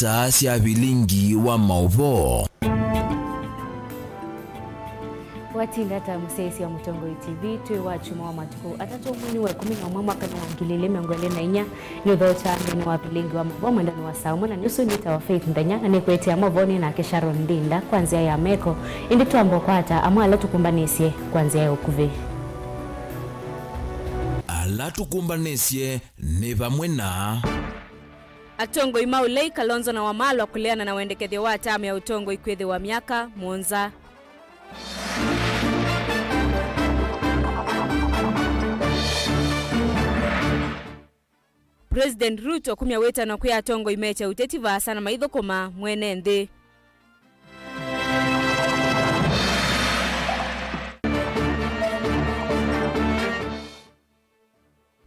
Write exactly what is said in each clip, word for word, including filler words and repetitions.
Star sya vilingi wa maũvoo. Watinda ta mũsyaĩĩsya wa Mũtongoi T V, twĩ wa kyumwa wa matukũ atatũ, mwei wa ĩkũmi na ũmwe, mwaka nĩ wa ngili ilĩ mĩongo ĩlĩ na inya. Nĩ ũthokya nthĩnĩ wa vilingi wa maũvoo mwendani wa saa ũmwe, na nĩ ũsu nĩtawa Faith Nthenya, na nĩkũetea maũvoo nĩ nake Sharon Ndinda kwa nzĩa ya meko. Ĩndĩ twamba ũkwata amwe ala tũkũmbanĩsye kwa nzĩa ya ũkuvĩ. Ala tũkũmbanĩsye nĩ vamwe na. Atongoi ma ũlei, Kalonzo na Wamalwa kũleana na wendekethyo wa tamu ya ũtongoi kwĩthĩwa myaka mũonza. President Ruto kumya wĩtano kwĩ atongoi mekya ũteti vaasa na maithũkũma mwene nthĩ.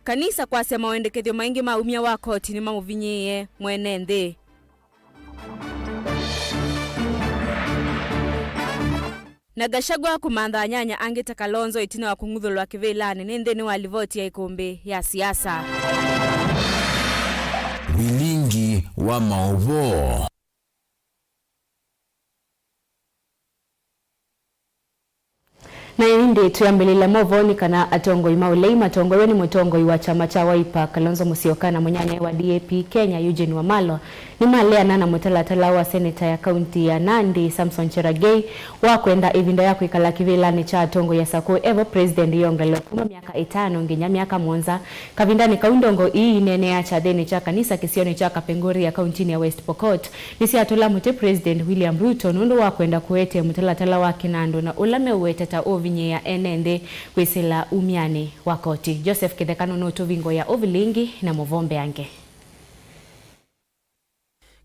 Kanisa kwasya mawendekethyo maingĩ ma umya wa koti nĩmamũvinyĩĩe mwene nthĩ. Na Gachagua kũmantha anyanya angĩ ta Kalonzo ĩtina wa kũng'uthũlwa kĩvĩlanĩ nĩ nthĩnĩ wa livoti ya ĩkũmbĩ ya siasa. Vilingi wa maũvoo. Na ĩndĩ twĩambĩlĩlya maũvoo nĩ kana atongoi ma ũlei matongoew'e nĩ mũtongoi wa kyama kya Wiper, Kalonzo Musyoka, na mũnyanyae wa D A P Kenya, Eugene Wamalwa, nĩmaleana na mũtalatala wa seneta ya kaunti ya Nandi, Samson Cherargei, wa kwenda ĩvinda ya kwĩkala kĩvĩlanĩ kya atongoi asakũũ evo president yongelewe kuma myaka ĩtano nginya myaka mũonza. Kavindanĩ kau, ndongoi ii ineenea kyathĩnĩ kya kanisa kĩsionĩ kya Kapenguria, kauntinĩ ya West Pokot, nĩsyatũla mũtĩ President William Ruto nũndũ wa kwenda kũete mũtalatala wa kĩnandũ na ũla meũweta ta ũũvinyĩĩa ene nthĩ kwĩsĩla umyanĩ wa koti. Joseph Kĩthekano nũtũvingũĩa ũvilingi na mũvombeange.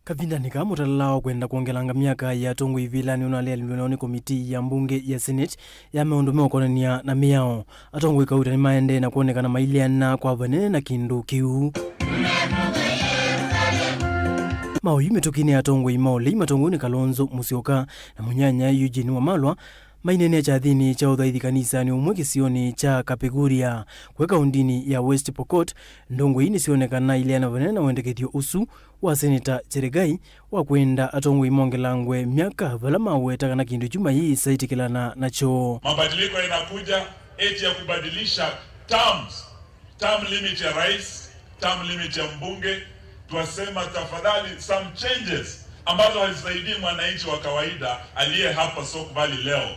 Kavindanĩ kaa, mũtalatala wa kwenda kwongelanga myaka ya atongoi ivĩlanĩ ũnaleanilw'e nao nĩ komitii ya mbunge ya Senate ya maũndũ meũkonania na mĩao. Atongoi kauta nĩmaendee na kwonekana maileana kwa vanene na kĩndũ kĩu. Maũyu mĩtũkĩnĩ, atongoi ma ũlei matongoew'e nĩ Kalonzo Musyoka na mũnyanya Eugene Wamalwa maineenea kyathĩnĩ kya ũthaithi kanisanĩ ũmwe kĩsionĩ kya Kapenguria kwĩ kaundinĩ ya West Pokot. Ndongoi ii nĩsyonekana ileana vanene na wendekethyo ũsu wa Seneta Cherargei wa kwenda atongoi mongelangwe myaka vala maweta kana kĩndũ kyu mayĩsa ĩtĩkĩlana nakyo. Mabadiliko inakuja, eti ya kubadilisha terms, term limit ya rais, term limit ya mbunge. Twasema tafadhali, some changes ambazo hazisaidii mwananchi wa kawaida aliye hapa Sok Valley leo,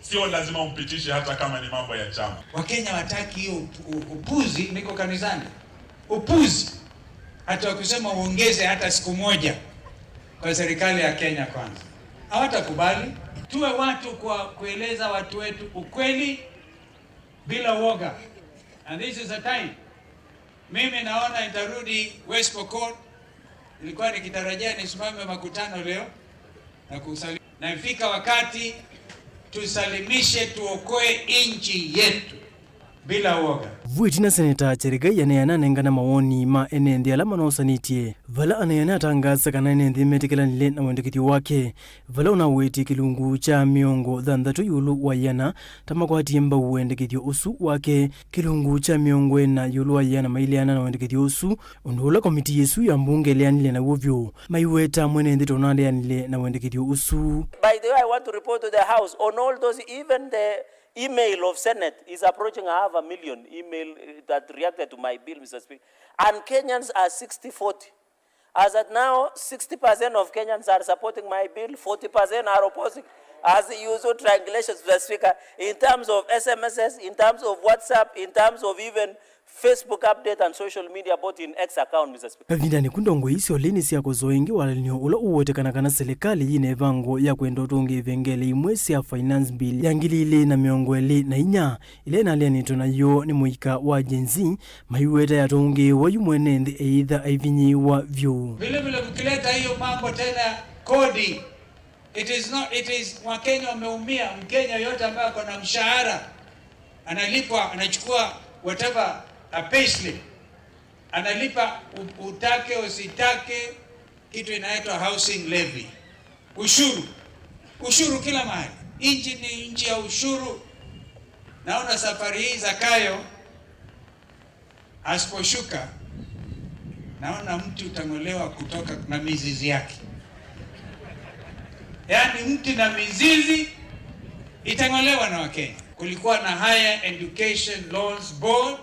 sio lazima umpitishe hata kama ni mambo ya chama. Wakenya wataki hiyo upu-, u-, upuzi, niko kanisani. Upuzi. Hata wakisema uongeze hata siku moja kwa serikali ya Kenya Kwanza, hawatakubali. Tuwe watu kwa kueleza watu wetu ukweli bila woga. And this is the time. Mimi naona nitarudi West Pokot. Nilikuwa nikitarajia nisimame makutano leo na kusali-, na ifika wakati tusalimishe, tuokoe nchi yetu bila woga. Vu ĩtina, Seneta Cherargei aneana anengane mawoni ma ene nthĩ ala manosanĩtye, vala aneana atangaasa kana ene nthĩ metĩkĩlanile na wendekethyo wake, vala ũnawetie kĩlungu kya mĩongo thanthatũ ĩũlũ wa ĩana ta makwatie mbau wendekethyo ũsu wake, kĩlungu kya mĩongo ĩna ĩũlũ wa ĩana maileana na wendekethyo ũsu, ũndũ ũla komitii ĩsu ya mbunge ĩleanile naw'o vyũ. Maiweta mwene nthĩ ta ũnaleanile na wendekethyo ũsu. By the way, I want to report to the House on all those, even the email of Senate is approaching half a million email, eh, that reacted to my bill, Mister Speaker. And Kenyans are sixty forty. As at now, sixty percent of Kenyans are supporting my bill, forty percent are opposing. As you saw, triangulations, Mister Speaker, in terms of S M Ss, in terms of WhatsApp, in terms of even Facebook update and social media, both in X account, Mister Speaker. Kavindanĩ ku, ndongoi ii sya ũlei nĩsyakosoa ĩngĩ walany'o ũla ũũwetekana kana silikalĩ yĩ na ĩvango ya kwenda ũtũngĩa ivengele imwe sya Finance Bill ya ngili ilĩ na mĩongo ĩlĩ na inya, ĩla ĩnaleanĩtwe nayo nĩ mũika wa Gen Z, maiweta yatũngĩĩwa yu mwene nthĩ eĩtha aivinyĩĩwa vyũ. Vile vile, mkileta hiyo mambo tena, kodi, it is not, it is, Wakenya wameumia. Mkenya yote ambaye ako na mshahara, analipwa, anachukua whatever, a payslip, analipa, u-, utake usitake, kitu inaitwa housing levy. Ushuru. Ushuru kila mahali. Nchi ni nchi ya ushuru. Naona safari hii Zakayo asiposhuka, Naona mti utang'olewa kutoka na mizizi yake. Yaani mti na mizizi itang'olewa na Wakenya. Kulikuwa na Higher Education Loans Board.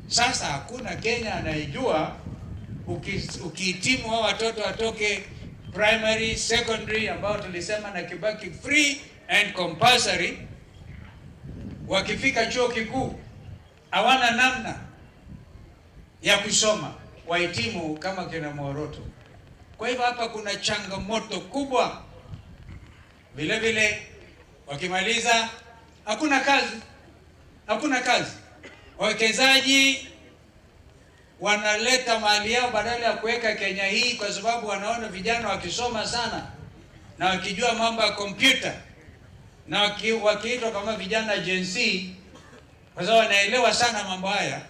Sasa hakuna Kenya anayejua uki-, ukihitimu hao watoto watoke primary, secondary, ambao tulisema na Kibaki free and compulsory, wakifika chuo kikuu, hawana namna ya kusoma, wahitimu kama kina Moroto. Kwa hivyo hapa kuna changamoto kubwa. Vile vile, wakimaliza, hakuna kazi. Hakuna kazi. Wawekezaji wanaleta mali yao badala ya kuweka Kenya hii, kwa sababu wanaona vijana wakisoma sana na wakijua mambo ya kompyuta na waki-, wakiitwa kama vijana Gen Z, kwa sababu wanaelewa sana mambo haya,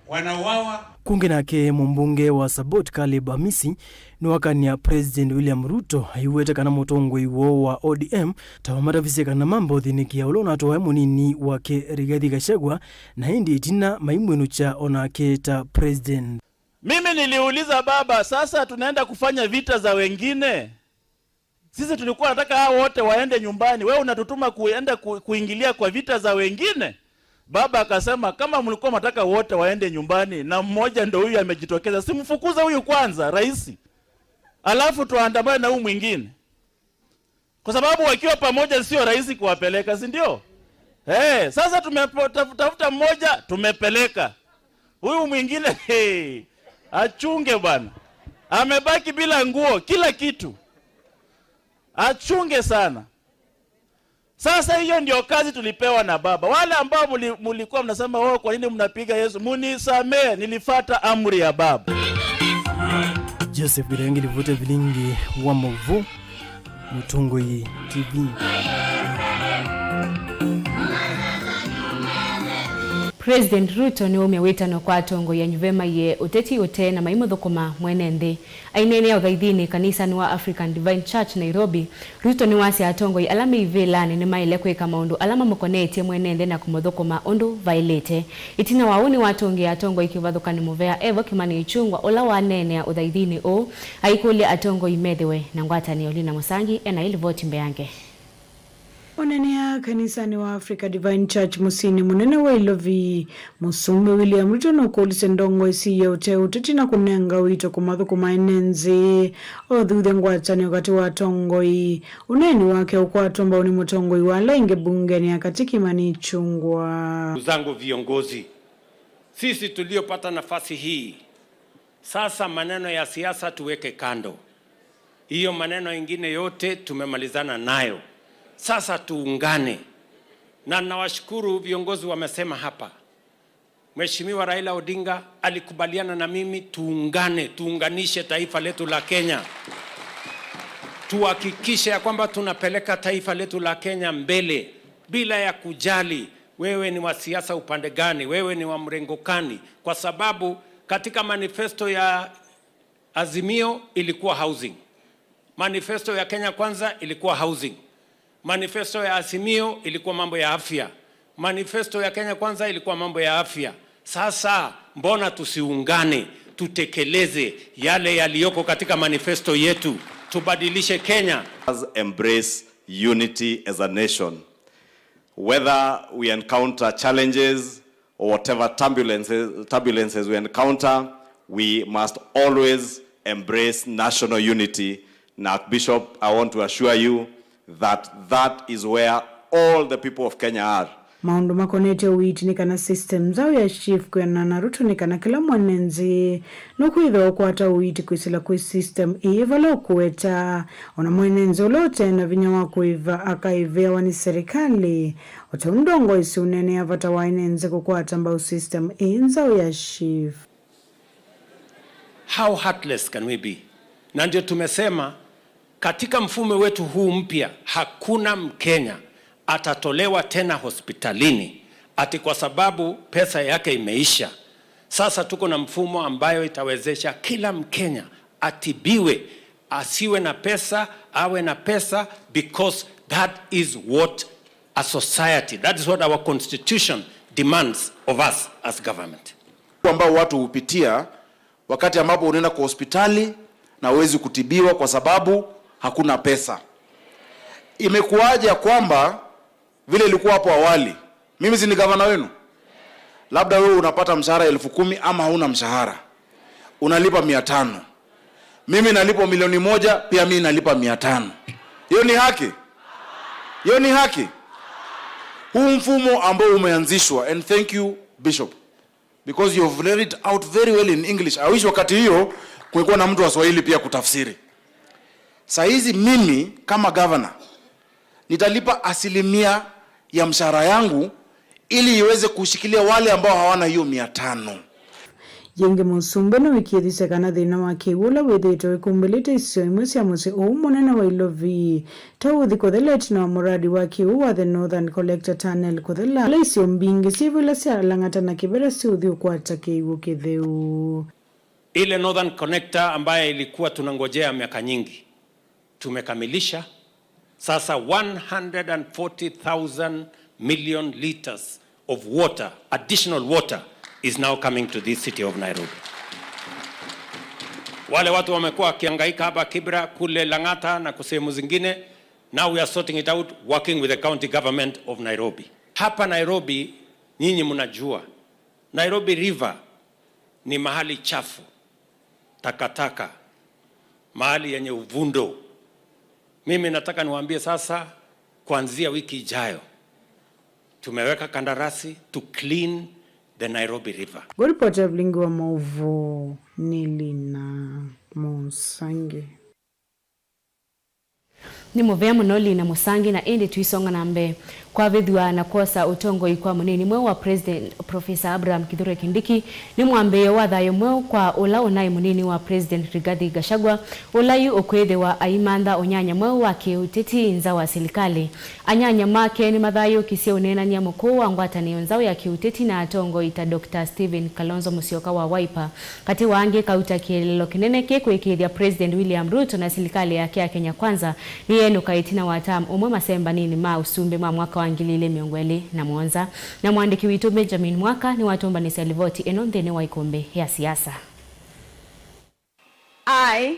wanauawa. Kũngĩ nake, mũmbunge wa Saboti Caleb Amisi nĩwakania President William Ruto aiwete kana mũtongoi woo wa O D M ta wamatavisye kana mamba ũthĩnĩkĩa ũla ũnatwae mũnini wake Rigathi Gachagua, na ĩndĩ ĩtina maimwĩnũkya onake ta president. Mimi niliuliza baba, sasa tunaenda kufanya vita za wengine? Sisi tulikuwa nataka hao wote waende nyumbani. Wewe unatutuma kuenda ku-, kuingilia kwa vita za wengine? Baba akasema, kama mlikuwa mnataka wote waende nyumbani na mmoja ndo huyu amejitokeza, simfukuze huyu kwanza, rais. Alafu tuandamane na huyu mwingine. Kwa sababu wakiwa pamoja sio rahisi kuwapeleka, si ndio? Eh, sasa tumetafuta mmoja, tumepeleka. Huyu mwingine, hey, achunge bwana. Amebaki bila nguo, kila kitu. Achunge sana. Sasa hiyo ndio kazi tulipewa na baba. Wale ambao muli-, mulikuwa mnasema, "Oh, kwa nini mnapiga Yesu?" Munisamee, nilifuata amri ya baba. Joseph Githangi, livoti ya vilingi wa Mũvu, Mũtongoi T V. President Ruto nĩwaumya wĩtano kwa atongoi anyuve maiye ũteti ũte na maimũthũkũma mwene nthĩ. Aineenea ũthaithinĩ kanisanĩ wa African Divine Church, Nairobi, Ruto nĩwasya atongoi ala me ivĩlanĩ nĩmaĩle kwĩka maũndũ ala mamũkonetye mwene nthĩ na kũmũthũkũma ũndũ vaĩlĩte. Ĩtina wa ũu nĩwatũngĩe atongoi kĩvathũkany'o mũvea evo Kimani Ichung'wah, ũla waneenea ũthaithinĩ ũũ, aikũlya atongoi methĩwe na ngwatanĩo. Lina Mũsangi ena ĩ livoti mbeange. Ũneenea kanisanĩ wa Africa Divine Church mũsyĩnĩ mũnene wa Ilovi, Mũsumbĩ William Ruto nũkũlĩsye ndongoi siya ũte ũteti na kũnenga ũito kũmathũkũma ene nthĩ. Ũthuthya ngwatanĩo katĩ wa atongoi, ũneeni wake ũkwatwa mbau nĩ mũtongoi wa ala aingĩ mbungenĩ ya katĩ Kimani Ichung'wah. Ndugu zangu viongozi, sisi tuliopata nafasi hii, sasa maneno ya siasa tuweke kando. Hiyo maneno ingine yote tumemalizana nayo. Sasa tuungane. Na nawashukuru viongozi wamesema hapa. Mheshimiwa Raila Odinga alikubaliana na mimi tuungane, tuunganishe taifa letu la Kenya. Tuhakikishe ya kwamba tunapeleka taifa letu la Kenya mbele bila ya kujali wewe ni wa siasa upande gani, wewe ni wa mrengo gani, kwa sababu katika manifesto ya Azimio ilikuwa housing. Manifesto ya Kenya Kwanza ilikuwa housing. Manifesto ya Azimio ilikuwa mambo ya afya. Manifesto ya Kenya Kwanza ilikuwa mambo ya afya. Sasa mbona tusiungane, tutekeleze yale yaliyoko katika manifesto yetu, tubadilishe Kenya. Us embrace unity as a nation. Whether we encounter challenges or whatever turbulences, turbulences we encounter, we must always embrace national unity. Na Archbishop, I want to assure you that that is where all the people of Kenya are. Maũndũ makonetye ũiiti nĩ kana system nzaũ ya SHIF kwĩanana na Ruto nĩ kana kĩla mwene nthĩ nũkwĩthĩwa ũkwata ũiiti kwĩsĩla kwĩ system ĩĩ vala ũkũweta. Ona mwene nthĩ ũla ũte na vinya wa kũĩva akaĩvĩawa nĩ serikali. O ta ũu ndongoi siũneenea vata wa ene nthĩ kũkwata mbau system ĩĩ nzaũ ya SHIF. How heartless can we be? Na ndio tumesema katika mfumo wetu huu mpya, hakuna Mkenya atatolewa tena hospitalini ati kwa sababu pesa yake imeisha. Sasa tuko na mfumo ambayo itawezesha kila Mkenya atibiwe, asiwe na pesa, awe na pesa, because that is what a society, that is what our constitution demands of us as government. Ambao watu hupitia Wakati ambapo unaenda kwa hospitali na huwezi kutibiwa kwa sababu hakuna pesa. Imekuwaje ya kwamba vile ilikuwa hapo awali, mimi si ni gavana wenu? Labda wewe unapata mshahara elfu kumi ama hauna mshahara, unalipa mia tano. Mimi nalipwa milioni moja, pia mimi nalipa mia tano. Hiyo ni haki? Hiyo ni haki? Huu mfumo ambao umeanzishwa, and thank you, Bishop, because you've laid it out very well in English. I wish wakati hiyo kulikuwa na mtu wa Swahili pia kutafsiri. Saa hizi mimi kama gavana nitalipa asilimia ya mshahara yangu ili iweze kushikilia wale ambao hawana hiyo mia tano. Yĩngĩ, mũsumbĩ nĩwĩkĩĩthisye kana thĩna wa kĩw'ũ ũla wĩthĩĩtwe wĩkumbĩlĩte isio imwe sya mũsyĩ ũũ mũnene wa Ilovi ta ũũthi kũthela ĩtina wa mũradi wa kĩw'ũ wa The Northern Collector Tunnel kũthela, ĩla isio mbingĩ syĩ vo ila sya Lang'ata na Kĩvera siũthi ũkwata kĩw'ũ kĩtheu. Ile Northern Connector ambaye ilikuwa tunangojea miaka nyingi, tumekamilisha. Sasa one hundred and forty thousand million liters of water, additional water, is now coming to this city of Nairobi. Wale watu wamekuwa wakihangaika hapa Kibra, kule Lang'ata na sehemu zingine, now we are sorting it out, working with the county government of Nairobi. Hapa Nairobi, nyinyi mnajua, Nairobi River ni mahali chafu, takataka, mahali yenye uvundo. Mimi nataka niwaambie sasa, kuanzia wiki ijayo, tumeweka kandarasi to clean the Nairobi River. Ngũripoti ya vilingi wa maũvoo nĩ Lina Mũsangi. Nĩ mũvea mũno Lina Mũsangi, na ĩndĩ tũisonga na mbee. Kwavĩthw'a na kwosa ũtongoi kwa mũnini mweũ wa President, Professor Abraham Kithure Kindiki, nĩ mwambĩĩo wa thayũ mweũ kwa ũla ũnaĩ mũnini wa President Rigathi Gachagua, ũla yu ũkwĩthĩwa aimantha ũnyanya mweũ wa kĩũteti nza wa silikalĩ. Anyanya make nĩmathayũũkisye ũneenany'a mũkũũ wa ngwatanĩo nzaũ ya kĩũteti na atongoi ta Doctor Stephen Kalonzo Musyoka wa Wiper. Katĩ wa angĩ, kauta kĩeleelo kĩnene kĩkwĩkĩĩthya President William Ruto na silikalĩ yake ya Kenya Kwanza nĩyenũka ĩtina wa term ũmwe masembaninĩ ma ũsumbĩ ma mwaka wa ngili ilĩ mĩongo ĩlĩ na mũonza. Na mũandĩki witũ Benjamin Mwaka nĩwatũmbanĩsya livoti ĩno nthĩnĩ wa ikũmbĩ ya siasa. Aye.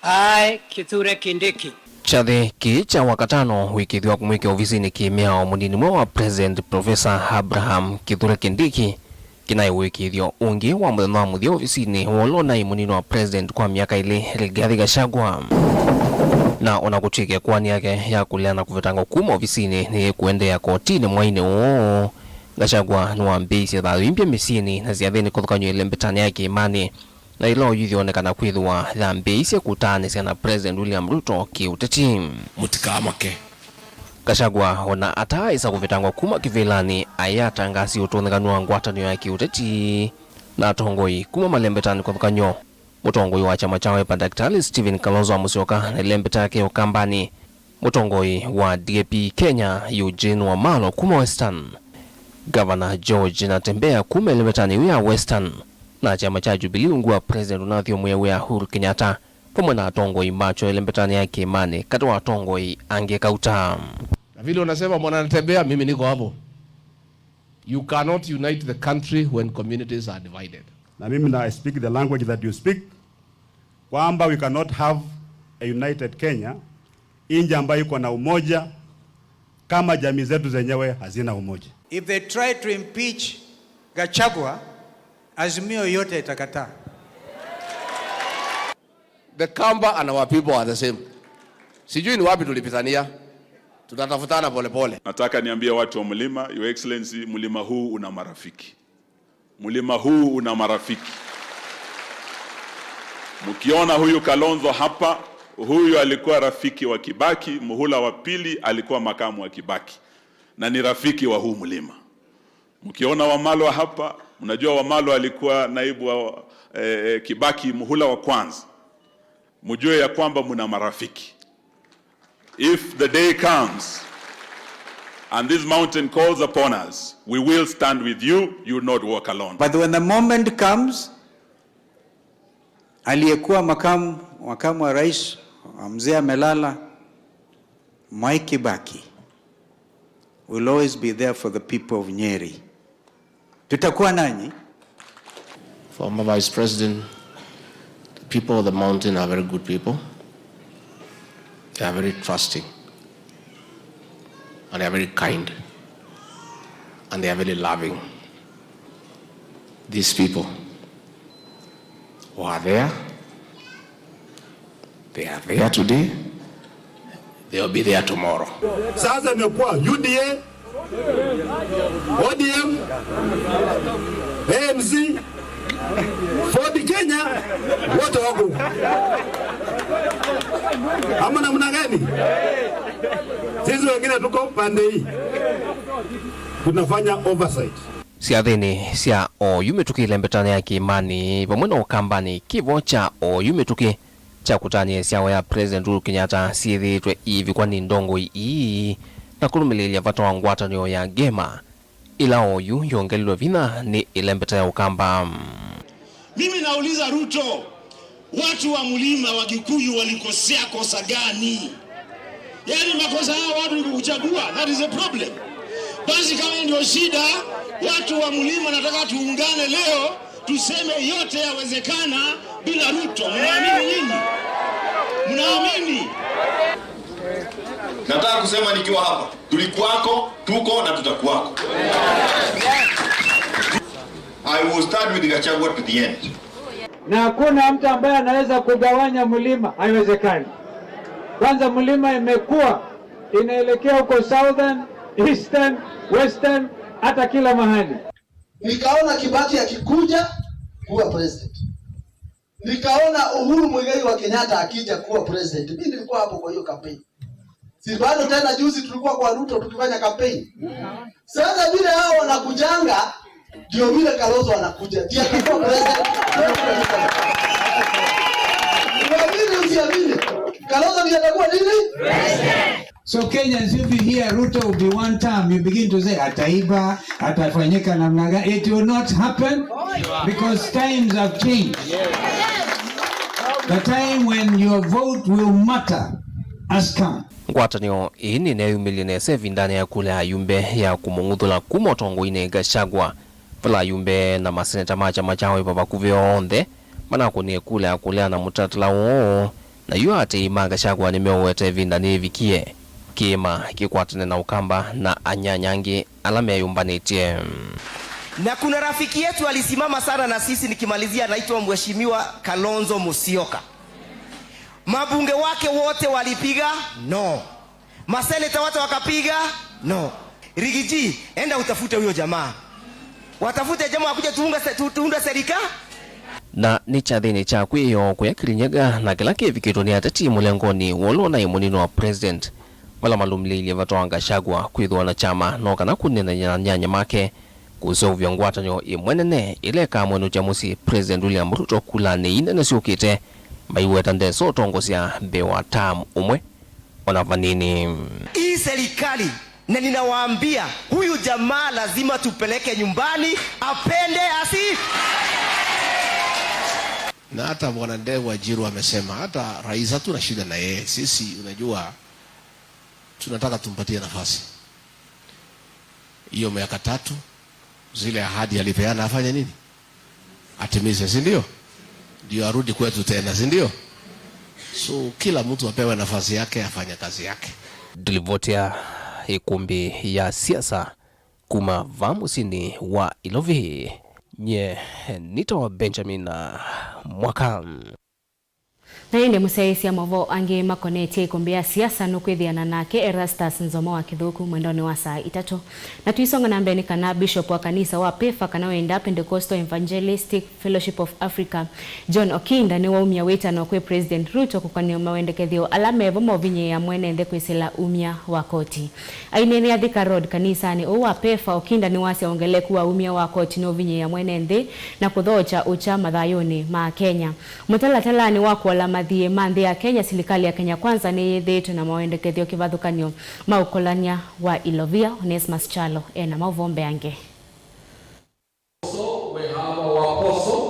Aye Kithure Kindiki. Kyathĩ kĩĩ kya Wakatano wĩkĩĩthw'a kũmwĩkĩa ovisinĩ kĩ-mĩao mũnini mweũ wa President, Professor Abraham Kithure Kindiki, kĩnaĩ ũĩkĩĩthyo ũngĩ wa mũthenya wa mũthya ovisinĩ wa ũla ũnaĩ mũnini wa President kwa myaka ĩlĩ, Rigathi Gachagua. Na ona kũtw'ĩke koani yake ya kũlea na kũvetangwa kuma ovisinĩ nĩyĩkũendeea kotinĩ mwainĩ ũũ, Gachagua nĩwambĩĩisye thayũ imbya mĩsyĩnĩ na syathĩnĩ kũthũkany'a ĩlembetanĩ ya kĩĩmanĩ, na ĩla oyuthi onekana kwĩthĩwa yambĩĩisye kũtaanĩsya na President William Ruto kĩũteti. Mũtikamake. Gachagua ona ataaĩsa kũvetangwa kuma kĩvĩlanĩ, aĩ atangaasi ũtũnĩkanu wa ngwatanĩo ya kĩũteti na atongoi kuma malembetanĩ kũthũkany'o. Mũtongoi wa kyama kya Wiper, Daktari Stephen Kalonzo wa Musyoka, na ĩlembeta yake ya Ũkambanĩ, mũtongoi wa D A P Kenya, Eugene Wamalwa kuma Western, Gavana George Natembeya kuma ĩlembetanĩ yĩu ya Western, na kyama kya Jubilee ungu wa President ũnathyũmũĩa wĩa Uhuru Kenyatta, vamwe na atongoi makyo ĩlembetanĩ ya kĩĩmanĩ, katĩ wa atongoi angĩ kauta. Na vile unasema, Bwana Natembeya, mimi niko hapo. You cannot unite the country when communities are divided. Na mimi na I speak the language that you speak, kwamba we cannot have a united Kenya, nchi ambayo iko na umoja, kama jamii zetu zenyewe hazina umoja. If they try to impeach Gachagua, Azimio yote itakataa. The Kamba and our people are the same. Sijui ni wapi tulipitania. Tutatafutana polepole. Nataka niambie watu wa mlima, Your Excellency, mlima huu una marafiki. Mlima huu una marafiki. Mkiona huyu Kalonzo hapa, huyu alikuwa rafiki wa Kibaki, muhula wa pili alikuwa makamu wa Kibaki. Na ni rafiki wa huu mlima. Mkiona Wamalwa hapa, mnajua Wamalwa alikuwa naibu wa, eh, eh, Kibaki muhula wa kwanza. Mjue ya kwamba mna marafiki. If the day comes and this mountain calls upon us, we will stand with you, you will not walk alone. But when the moment comes, aliyekuwa makamu, makamu wa rais, mzee amelala, Mwai Kibaki will always be there for the people of Nyeri. Tutakuwa nanyi. Former Vice President, the people of the mountain are very good people. They are very trusting. And they are very kind. And they are very loving. These people who are there, they are there today, they will be there tomorrow. Sasa imekuwa U D A, O D M, A N C, Ford Kenya, wote wako. Ama namna gani? Sisi wengine tuko pande hii. Tunafanya oversight. Syathĩnĩ sya oyu mĩtũkĩ ĩlembetano ya kĩĩmanĩ vamwe na Ũkambanĩ, kĩvo kya oyu mĩtũkĩ kya kũtanĩa ĩsyawa ya President Uhuru Kenyatta syĩthĩĩtwe iivikwa nĩ ndongoi ii na kũlũmĩlĩĩlya vata wa ngwatanĩo ya Ngema, ĩla oyu yongelelwe vinya nĩ ĩlembeta ya Ũkamba. Mimi nauliza Ruto, watu wa mlima wa Kikuyu walikosea kosa gani? Yaani makosa hao watu ni kukuchagua, that is a problem. Basi kama ndio shida, watu wa mlima nataka tuungane leo, tuseme yote yawezekana bila Ruto. Mnaamini nyinyi? Mnaamini? Nataka kusema nikiwa hapa, tulikuwako, tuko na tutakuwako. I will stand with Gachagua to the end. Na hakuna mtu ambaye anaweza kugawanya mlima, haiwezekani. Kwanza mlima imekuwa inaelekea huko southern, eastern, western, hata kila mahali. Nikaona Kibaki akikuja kuwa president. Nikaona Uhuru Muigai wa Kenyatta akija kuwa president. Mimi nilikuwa hapo kwa hiyo campaign. Si bado tena juzi tulikuwa kwa Ruto tukifanya campaign. Sasa vile hao wanakujanga, ndio vile Kalonzo anakuja. Ndiye atakuwa president. Uamini usiamini, Kalonzo ndiye atakuwa nini? So Kenyans, if you hear Ruto will be one term, you begin to say, "Ataiba, atafanyika namna gani?" It will not happen because times have changed. The time when your vote will matter has come. Ngwatanĩo ĩĩ nĩneeyumĩlye nesa ĩvindanĩ ya kula ya ayumbe ya kũmũng'uthũla kuma ũtongoinĩ Gachagua, vala ayumbe na maseneta ma kyama kya Wiper vakuvĩ onthe manakũnie kula ya kũleana mũtalatala ũũ, na yu aatĩĩi ma Gachagua nĩmeũweta ĩvinda nĩĩvikie kĩĩma kĩkwatane na Ũkamba na anyanya angĩ ala meyũmbanĩtye. Na kuna rafiki yetu alisimama sana na sisi, nikimalizia, anaitwa Mheshimiwa Kalonzo Musyoka. Mabunge wake wote walipiga no. Maseneta wote wakapiga no. Rigiji, enda utafute huyo jamaa. Watafute jamaa wakuje tuunga se-, tu-, tuunde serika. Na nĩ kyathĩnĩ kya kwĩoo kũya Kirinyaga na kĩla kĩvikĩtwe nĩ ateti mũlengonĩ wa ũla ũnaĩ mũnini wa president, vala malũmĩlĩilye vata wa Gachagua kwĩthĩwa na kyama no kana kũneenany'a na anyanya make kũseũvya ngwatanĩo ĩmwe nene ĩla ĩkamwenũkya mũsyĩ President William Ruto kulanĩ ii nene syũkĩte, maiweta ndesa ũtongosya mbee wa term ũmwe ona vanini. Hii serikali, na ninawaambia, huyu jamaa lazima tupeleke nyumbani, apende asi. Na hata Bwana Ndegwa Njiru amesema, hata rais hatuna shida na yeye. Sisi, unajua, tunataka tumpatie nafasi. Hiyo miaka tatu, zile ahadi alipeana afanye nini? Atimize, si ndio? Ndio arudi kwetu tena, si ndio? So, kila mtu apewe nafasi yake, afanye kazi yake. Ndilivoti ya ĩkũmbĩ ya siasa kuma vaa mũsyĩnĩ wa Ilovi. Nye nĩtawa Benjamin Mwaka. Na ĩndĩ mũsyaĩĩsya maũvoo angĩ makonetye ĩkũmbĩ ya siasa nũkwĩthĩana nake Erastus Nzomo wa Kĩthũku mwendonĩ wa saa itatũ. Na tũisonga na mbee nĩ kana Bishop wa kanisa wa PEFA kana wenda Pentecostal Evangelistic Fellowship of Africa, John Okinda, nĩwaumya wĩtano kwĩ President Ruto kũkonany'a mawendekethyo ala mevo ma ũvinyĩĩa mwene nthĩ kwĩsĩla umya wa koti. Aineenea Thika Road kanisanĩ ũũ wa PEFA, Okinda nĩwasya wongeleku wa umya wa koti nũvinyĩĩa mwene nthĩ na kũthookya ũkya mathayũnĩ ma Kenya. Mũtalatalanĩ wa kũola mathiĩ ma nthĩ ya Kenya, silikalĩ ya Kenya Kwanza nĩyĩthĩĩtwe na mawendekethyo kĩvathũkany'o ma ũkolany'a wa Ilovia. Onesmus Kyalo ena maũvoo mbeange.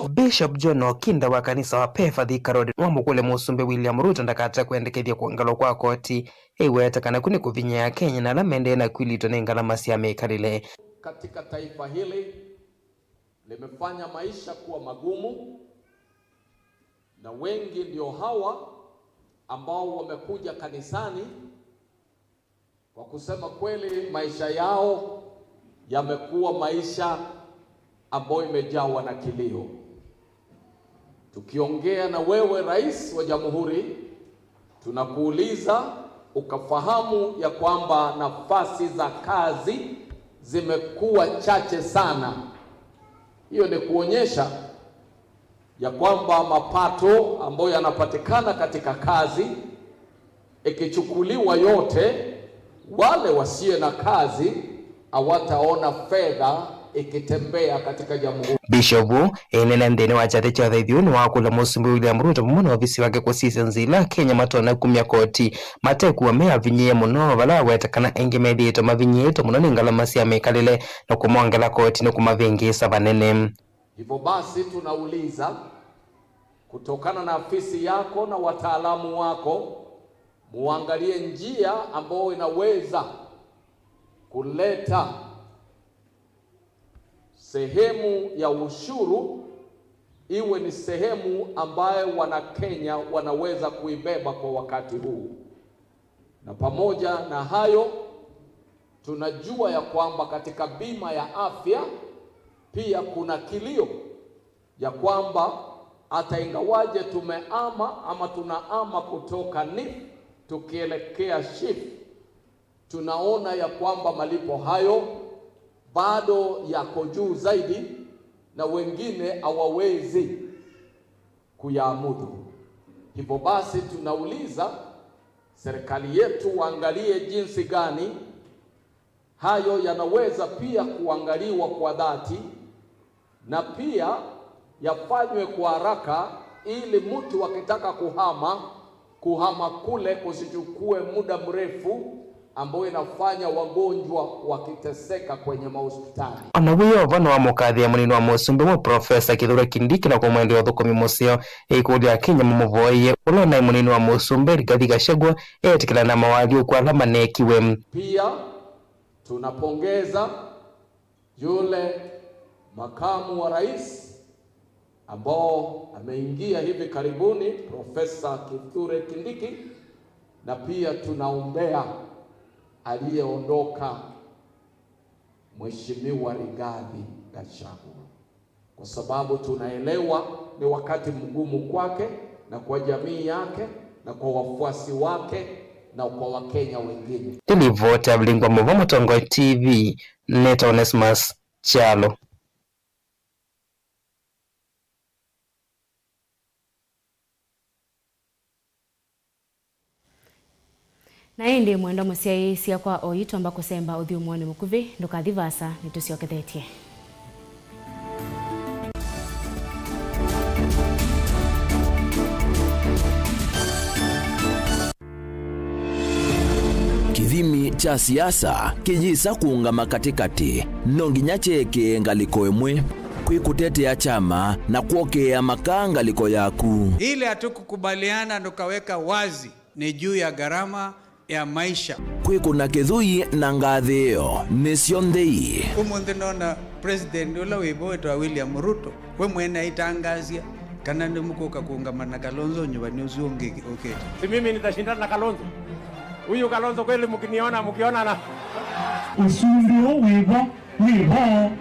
Bishop John Okinda wa kanisa wa PEFA Thika Road nĩwamũkũlya Mũsumbĩ William Ruto ndakate kwendekethya kwongelwa kwa koti ĩweta kana kũ nĩ kũvinyĩĩa Akenya na ala maendee na kwilitwa nĩ ngalama sya mĩkalĩle. Katika taifa hili, limefanya maisha kuwa magumu, na wengi ndio hawa ambao wamekuja kanisani. Kwa kusema kweli, maisha yao yamekuwa maisha ambayo imejawa na kilio. Tukiongea na wewe, Rais wa Jamhuri, tunakuuliza ukafahamu ya kwamba nafasi za kazi zimekuwa chache sana. Hiyo ni kuonyesha ya kwamba mapato ambayo yanapatikana katika kazi ikichukuliwa yote, wale wasiye na kazi hawataona fedha ikitembea katika jamhuri. Bishop ĩnene nthĩnĩ wa kyathĩ kya ũthaithi ũũ nĩwakũlya Mũsumbĩ William Ruto vamwe na ovisi wake kũsisya nzĩa ila Akenya matonya kumya koti matekuwa me avinyĩĩe mũno, vala aweta kana aingĩ methĩĩtwe mavinyĩĩtwe mũno nĩ ngalama sya mĩkalĩle na kũmongela koti nĩ kũmavĩngĩĩsa vanene. Hivyo basi tunauliza, kutokana na afisi yako na wataalamu wako, muangalie njia ambayo inaweza kuleta sehemu ya ushuru iwe ni sehemu ambayo Wanakenya wanaweza kuibeba kwa wakati huu. Na pamoja na hayo, tunajua ya kwamba katika bima ya afya pia kuna kilio ya kwamba hata ingawaje tumeama ama tunaama kutoka NHIF tukielekea SHIF, tunaona ya kwamba malipo hayo bado yako juu zaidi na wengine hawawezi kuyaamudu. Hivyo basi, tunauliza serikali yetu waangalie jinsi gani hayo yanaweza pia kuangaliwa kwa dhati na pia yafanywe kwa haraka, ili mtu akitaka kuhama, kuhama kule kusichukue muda mrefu, ambayo inafanya wagonjwa wakiteseka kwenye mahospitali. O na wĩ o vo, nĩwamũkathĩe mũnini wa mũsumbĩ mweũ Profesa Kithure Kindiki na kũmwendea ũthũkũmi mũseo. Ĩkũlya Akenya mamũvoyee ũla ũnaĩ mũnini wa mũsumbĩ Rigathi Gachagua eetĩkĩlana na mawalyũku ala maneekiwe. Pia tunapongeza yule makamu wa rais ambao ameingia hivi karibuni, Profesa Kithure Kindiki, na pia tunaombea aliyeondoka, Mheshimiwa Rigathi Gachagua, kwa sababu tunaelewa ni wakati mgumu kwake na kwa jamii yake na kwa wafuasi wake na kwa Wakenya wengine. Nĩ livoti ya Vilingwa Mũvo, Mũtongoi T V, nĩtawa Onesmus Kyalo. Na ĩndĩ mwendwa mũsyaĩĩsya, kwa oyu twamba kũsemba ũthyũmũonĩ mũkuvĩ, ndũkathi vaasa, nĩtũsyokethetye. Kĩthimi kya siasa kĩyĩsa kũũngama katĩkatĩ, no nginya kyeekĩe ngalĩko ĩmwe. Kwĩ kũtetea kyama na kwokea makaa ngalĩko yaku. Ile hatukukubaliana tukaweka wazi ni juu ya gharama ya maisha. Kwĩkũna kĩthũi na ngathĩĩo nĩsyo nthei. Ũmũnthĩ nona President ũla wĩ vo wĩtawa William Ruto, we mwene aitangaasya kana nĩmũkũka kũũngama na Kalonzo nyuvani ũsu ũngĩ ũkĩte. Si mimi nitashindana na Kalonzo? Huyu Kalonzo kweli mkiniona, mkionana? Ũsumbĩ ũũ wĩ vo, wĩ vo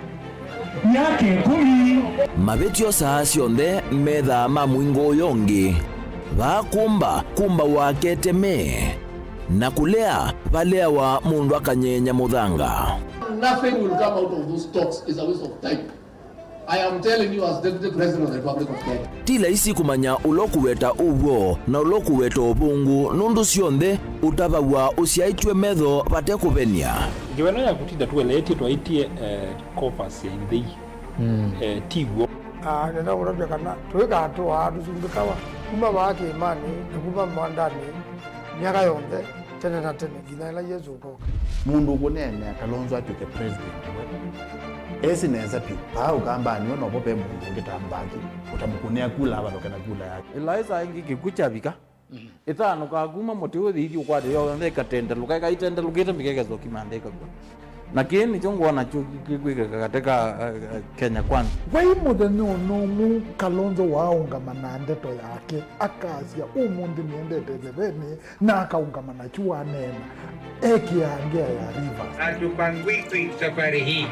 myaka ĩkũmi. Mavĩtyo saa syonthe methaa ma mũingo ũyo ũngĩ. Vaa kũmba, kũmbawa keteme. Na kũlea, valeawa mũndũ akanyeenya mũthanga. Nothing will come out of those talks. It's a waste of time. I am telling you as Deputy President of the Republic of Kenya. Ti laisi kũmanya ũla ũkũweta ũw'o na ũla ũkũweta ũvũngũ, nũndũ syonthe ũtavaw'a ũsyaĩtw'e metho vate kũvenia. Ngewa ĩno ya kũtinda tũeleetye twaĩtye, eh, Cofas ya Inthei, mm, eh, ti w'o. Ah, nenda kũtavya kana tũikatũaa tũsumbĩkawa kuma vaa kĩĩmanĩ na kuma mwandanĩ myaka yonthe, tene na tene, nginya ĩla Yesũ ũkoka. Mũndũ ũkũneenea Kalonzo atw'ĩke president we, esi nesa vyũ. Vaa Ũkambanĩ we novo ve mũndũ ũngĩ ta Mbaki, ũtamũkũnĩa kula avalũke na kula yake. Ĩla ĩsaa ĩngĩ kĩkw'ũ kyavika, ĩtanũkaa kuma mũtĩ ũyũ ĩthi ũkwate yonthe ĩkatendelũka, ĩkaitendelũkĩte mĩkekethwa kĩmantha ĩkakw'a. Na kĩĩ nĩkyo ngwona kyu kĩkwĩkĩka katĩ ka, eh, eh, Kenya Kwanza. Vai mũthenya o na ũmwe Kalonzo waaũngama na ndeto yake, akasya, "Ũmũnthĩ nĩendete ĩthevenĩ," na akaũngama na kyu waneena, ekĩaa ngĩa ya reverse. Hatupangwikwi safari hii.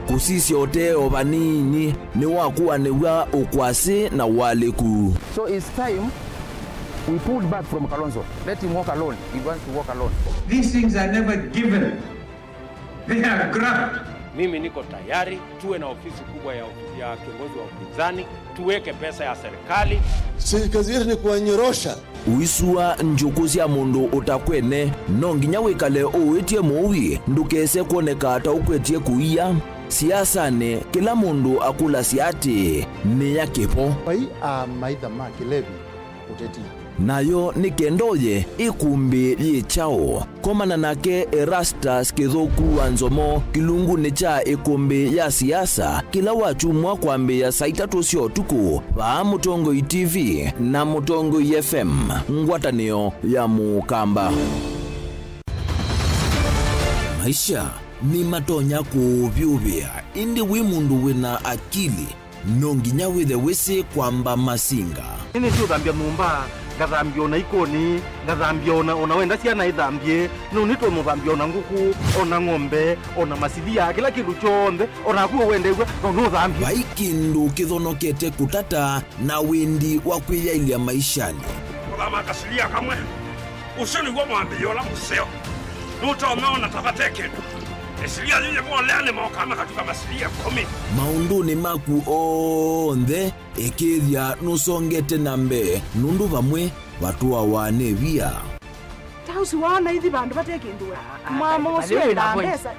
Kũsisya ũtee o vanini nĩwakũanĩw'a ũkwasĩ na ũalĩku. So it's time we pulled back from Kalonzo. Let him walk alone. He wants to walk alone. These things are never given. They are grabbed. Mimi niko tayari tuwe na ofisi kubwa ya, ya kiongozi wa upinzani, tuweke pesa ya serikali. Si kazi yetu ni kuwanyorosha. Ũisua njũkũ sya mũndũ ũtakwene, no nginya wĩkale ũwĩtye mũui ndũkese kwoneka ta ũkwetye kũia. Siasanĩ, kĩla mũndũ akũlasya atĩĩ, "Nĩ ya kĩvo." Vai amaitha ma kĩlevi ũteti. Nayo nĩ kenda ũye ĩkũmbĩ yĩ kyaũ? Komana nake Erastus Kĩthũku wa Nzomo kĩlungunĩ kya ĩkũmbĩ ya siasa kĩla wakyumwa kwambĩĩa saa itatũ sya ũtukũ vaa Mũtongoi T V na Mũtongoi F M, ngwatanĩo ya Mũkamba. Maisha nĩmatonya kũũvyũvĩa, ĩndĩ wĩ mũndũ wĩna akili, no nginya wĩthe wĩsĩ kwamba masinga. Nĩnĩsĩ ũthambya nyũmba, ngathambya ona ikoni, ngathambya ona, ona wenda syana ithambye, nũnĩtwe mũthambya ona ngũkũ, ona ng'ombe, ona masilia, kĩla kĩndũ kyonthe, onaku we wendew'a, no nũthambye. Vai kĩndũ kĩthonokete kũtata na wĩndi wa kwĩyaĩlya maishanĩ. Kũthama kasilia kamwe. Ũsu nĩw'o mwambĩlĩo ũla mũseo. Nũtonya ona ta vate kĩndũ. Ĩsilia yĩyĩ volea nĩmokaa makatuka masilia ĩkũmi. Maũndũnĩ maku onthe, ĩkĩĩthya nũsongete na mbee, nũndũ vamwe vatũawa nĩ via. Ta ũsu waona ithi vandũ vate kĩndũ we. Ah, ah, mama ũsu endaa mbesa.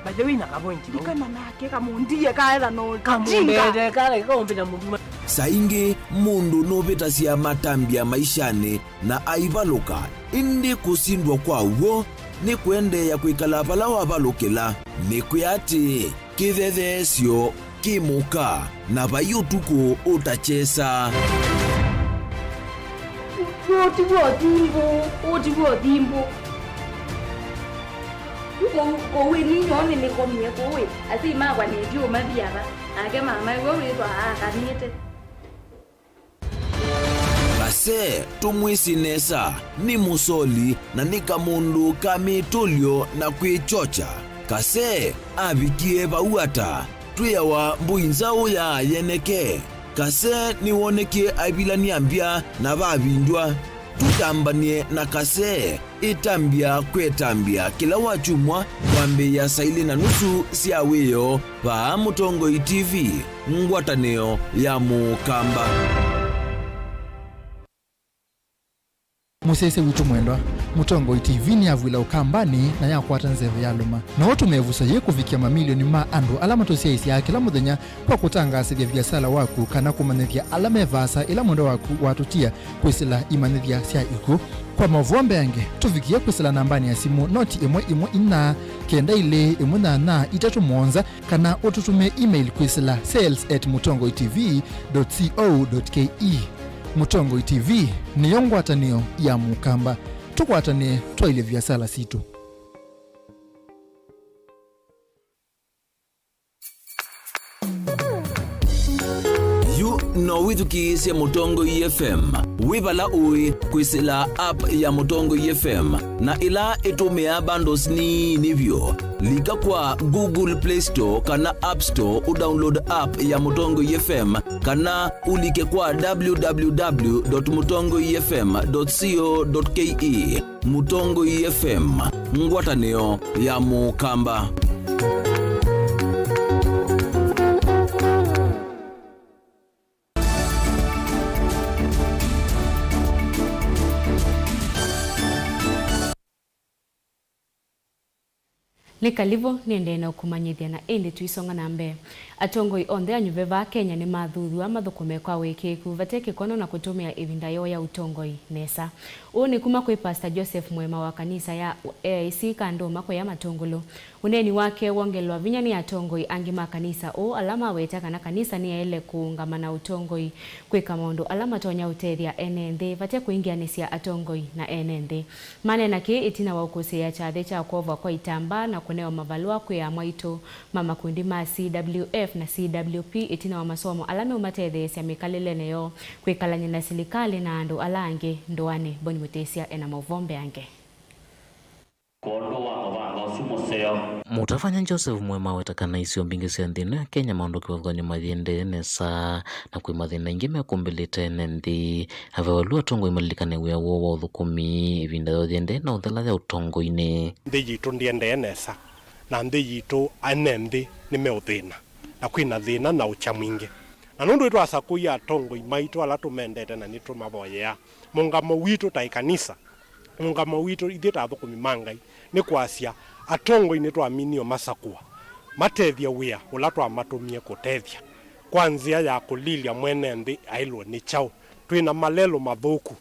Ndikana nake kamũndie kaetha no kamũndete kale kaũmbĩna mũndũ. Saa ingĩ mũndũ nũvĩtasya matambya maishanĩ na aivalũka, ĩndĩ kũsindwa kwa w'o nĩ kũendeea kwĩkala vala wavalũkĩla. Nĩkwĩa atĩĩ, kĩthetheesyo kĩ mũka, na vai ũtukũ ũtakyesa. Ũũ ti w'o thimbũ, ũũ ti w'o thimbũ. Kũu, kũu ĩni nyoo nĩnĩkomie kũu ĩ, asyai makwa nĩtyo mathiava, nake mama ĩwe wĩthwa aakanĩte. Kase, tũmwĩsĩ nesa, nĩ mũsoli na nĩ kamũndũ ka mĩtũlyo na kwĩkyokya. Kase avikie vau ata? Twĩawa mbũi nzaũ ya yeneke. Kase nĩwonekie aivilany'a mbya na vavindw'a. Tũtambany'e na Kase. Ĩtambya kwĩ ĩtambya kĩla wakyumwa kwambĩĩa saa ilĩ na nusu sya wĩoo vaa Mũtongoi T V, ngwatanĩo ya Mũkamba. Mũsyaĩĩsya witũ mwendwa, Mũtongoi T V nĩyavw'ĩla Ũkambanĩ na yakwata nzeve yalũma. No ũtũme ĩvuso yĩĩ kũvikĩa mamilioni ma andũ ala matũsyaĩĩsyaa kĩla mũthenya kwa kũtangaasĩthya viasala waku kana kũmanyĩthya ala me vaasa ĩla mwendwa waku watũtia kwĩsĩla imanyĩthya sya ikw'ũ. Kwa maũvoo mbeange, tũvikĩe kwĩsĩla nambanĩ ya simũ noti ĩmwe ĩmwe inya, kenda ilĩ ĩmwe nyanya itatũ mũonza, kana ũtũtũmĩe email kwĩsĩla sales at mũtongoi T V dot co dot K E. Mũtongoi T V nĩyo ngwatanĩo ya Mũkamba. Tũkwatanĩe twaĩlye viasala sitũ. Yu no wĩthukĩĩsye Mũtongoi F M wĩ vala ũĩ kwĩsĩla app ya Mũtongoi F M, na ĩla ĩtũmĩaa bundles nini vyũ. Lika kwa Google Play Store kana App Store ũdownload app ya Mũtongoi F M, kana ũlike kwa w w w dot mũtongoi f m dot co dot k e. Mũtongoi F M, ngwatanĩo ya Mũkamba. Nĩ kalivũ, nĩendee na ũkũmanyĩthya na ĩndĩ tũisonga na mbee. Atongoi onthe anyuve vaa Kenya nĩmathuthw'a mathũkũme kwa wĩkĩĩku vate kĩkono na kũtũmĩa ĩvinda yoo ya ũtongoi nesa. Ũũ nĩ kuma kwĩ Pastor Joseph Mwema wa kanisa ya A I C Kandũma kũya Matũngũlũ. Ũneeni wake wongelwa vinya nĩ atongoi angĩ ma kanisa, ũũ ala maweta kana kanisa nĩyaĩle kũũngama na ũtongoi kwĩka maũndũ ala matonya ũtethya ene nthĩ vate kũingĩanĩsya atongoi na ene nthĩ. Maneena kĩĩ ĩtina wa ũkũsĩĩa kyathĩ kya kwovwa kwa itambaa na kũnewa mavalũa kwĩ amwaitũ ma makundi ma C W F na C W P ĩtina wa masomo ala meũmatetheesya mĩkalĩlenĩ yoo kwĩkalany'a na silikalĩ na andũ ala angĩ ndũanĩ. Boni Mũtĩsya ena maũvoo mbeange. Kwondũ wa mũvanga ũsu mũseo. Mũtavany'a Joseph Mwema aweta kana isio mbingĩ sya nthĩ ĩno ya Kenya maũndũ kĩvathũkany'o mayĩendee nesa, na kwĩ mathĩna aingĩ mekũmbĩlĩte ene nthĩ. Avewa ĩlu atongoi malilikane wĩa woo wa ũthũkũmi ĩvinda yoo yĩendee na ũthela ya ũtongoinĩ. Nthĩ yitũ ndĩendee nesa, na nthĩ yitũ ene nthĩ nĩmeũthĩna, na kwĩna thĩna na ũkya mwingĩ. Na nũndũ nĩtwasakũie atongoi maitũ ala tũmendete na nĩtũmavoyeaa, mũngamo witũ ta ĩkanisa, mũngamo witũ ithyĩ ta athũkũmi ma Ngai, nĩ kwasya atongoi nĩtwaminie ũmasakũa matethye wĩa ũla twamatũmie kũtethya, kwa nzĩa ya kũlilya mwene nthĩ aĩlwe nĩ kyaũ. Twĩ na malelũ mathũku,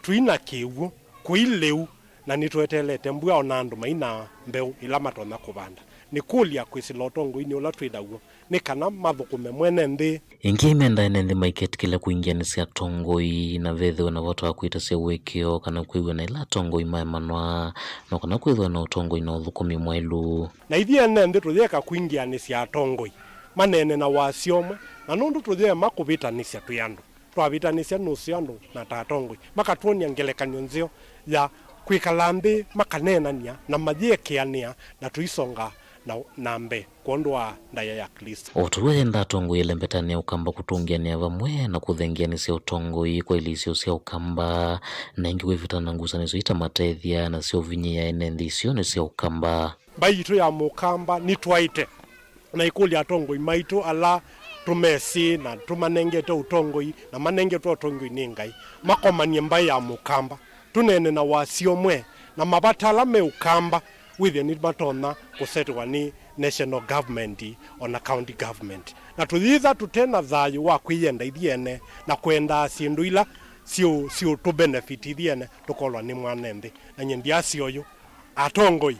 tũi na kĩw'ũ, kũi lĩu, na nĩtweteelete mbua, o na andũ mai na mbeũ ila matonya kũvanda. Nĩkũlya kwĩsĩla ũtongoinĩ ũla twĩ naw'o, nĩ kana mathũkũme mwene nthĩ. Ĩngĩ, menda ene nthĩ maiketĩkĩle kũingĩanĩsya atongoi, na vethĩwe na vata wa kwĩtasya ũĩkĩĩo kana kwĩw'ana ĩla atongoi maemanwa, no kana kwĩthĩwa na ũtongoi na ũthũkũmi mwaĩlu. Na ithyĩ ene nthĩ tũyĩeka kũingĩanĩsya atongoi maneene na wasya ũmwe, na nũndũ tũyĩema kũvĩtanĩsya twĩ andũ. Twavĩtanĩsya nũseo andũ na ta atongoi, makatwony'a ngelekany'o nzeo ya kwĩkala nthĩ makaneenany'a na mayĩekĩanĩa, na tũisonga na, na mbee kwondũ wa ndaĩa ya Klĩsto. O ta ũu ayenda atongoi elembetani ya Ũkamba kũtũngĩanĩa vamwe na kũthengeanĩsya ũtongoi kwa ilĩ isio sya Ũkamba, na ĩngĩ kwĩvĩtana na ngusanĩsyo itamatethya na syovinyĩĩa ene nthĩ isionĩ sya Ũkamba. Mbaĩ yitũ ya Mũkamba nĩtwaĩte na ĩkũlya atongoi maitũ ala tũmesĩ na tũmanengete ũtongoi na manengetwe ũtongoi nĩ Ngai, makomanie mbaĩ ya Mũkamba, tũneene na wasya ũmwe, na mavata ala me Ũkamba wĩthĩe nĩmatonya kũsetĩwa nĩ national government o na county government. Na tũyĩtha tũte na thayũ wa kwĩyenda ithyĩ ene na kwendaa syĩndũ ila siũ-, siũtũbenefit ithyĩ ene, tũkolwa nĩ mwene nthĩ. Na nyie ndyasya ũyũ, atongoi,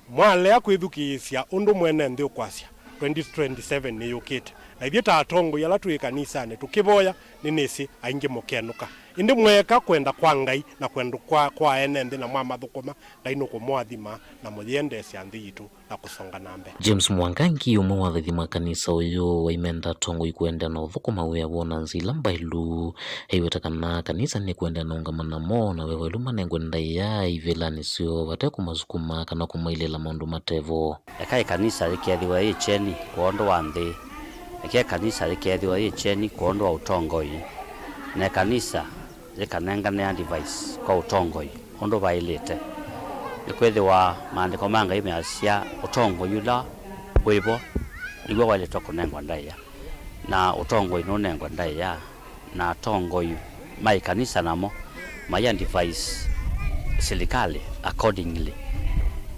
mwalea kwĩthukĩĩsya ũndũ mwene nthĩ ũkwasya, twenty twenty-seven nĩyũkĩte, na ithyĩ ta atongoi ala twĩ ĩkanisanĩ tũkĩvoya, nĩnĩsĩ aingĩ mũkenũka. Ĩndĩ mweeka kwenda kwa Ngai na kwenda kwa, kwa ene nthĩ na mwamathũkũma, Ngai nũkũmũathima na mũyĩendeesya nthĩ yitũ na kũsonga na mbee. James Mwangangi, ũmwe wa athaithi ma kanisa ũyũ, waimenda atongoi kũendeea na ũthũkũma wĩa woo na nzĩa ila mbaĩlu. Aiweta kana kanisa nĩkũendeea na ũngama namo, na veva ĩlu manengwe ndaĩa ivĩlanĩ syoo vate kũmasukuma kana kũmailĩĩla maũndũ mate vo. Eka ĩkanisa yĩkethĩwe yĩ kyeni kwondũ wa nthĩ. Eka ĩkanisa yĩkethĩwe yĩ kyeni kwondũ wa ũtongoi. Na ĩkanisa yĩkanengane advice kwa ũtongoi ũndũ vaĩlĩte. Nĩkwĩthĩwa maandĩko ma Ngai measya ũtongoi ũla wĩ vo nĩw'o waĩlĩtwe kũnengwa ndaĩa, na ũtongoi nũnengwe ndaĩa, na atongoi ma ĩkanisa namo mai advise silikalĩ accordingly,